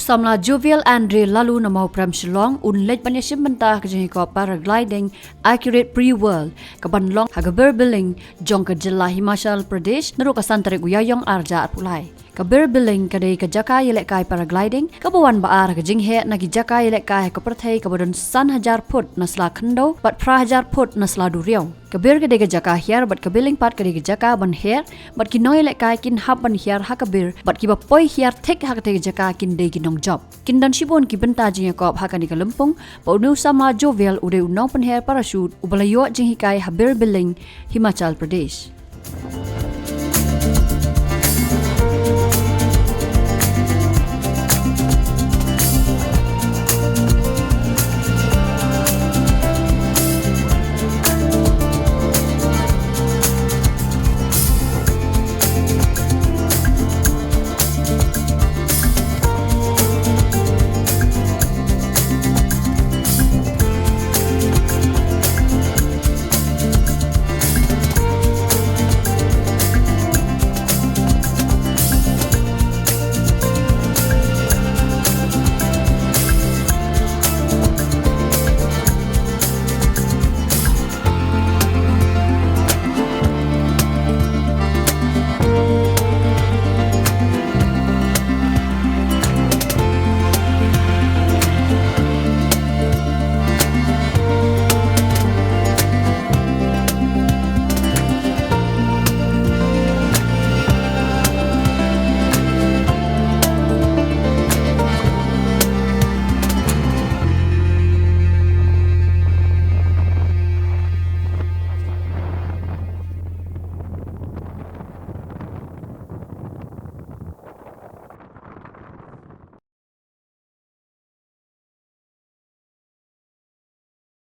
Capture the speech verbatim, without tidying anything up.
Samla Jovial Andre Laloo na Mawprem Shillong un leit ban ïashim bynta ha ka jingïakop paragliding Accurate Pre World ka ban long ha ka Bir Billing jong ka jylla Himachal Pradesh naduh ka san tarik u Ïaïong arhajar arphew lai. Ka Bir Billing ka dei ka jaka ïalehkai paragliding kaba wan ba ar ha ka jingheh na ki jaka ïalehkai ha ka pyrthei kaba don san hajar phut na sla khyndew bad phra hajar phut na sla duriaw. Ka Bir ka dei ka jaka hiar bad ka Billing pat ka dei ka jaka ban her, bad ki nongïalehkai kin hap ban hiar ha ka Bir bad kiba poi hiar thik ha katei ka jaka kin dei ki nongjop. Kin don shibun ki bynta jingïakop ha kane ka lympung, ba une u samla Jovial u dei u nongpynher parachute uba la ïoh jinghikai ha Bir Billing, Himachal Pradesh.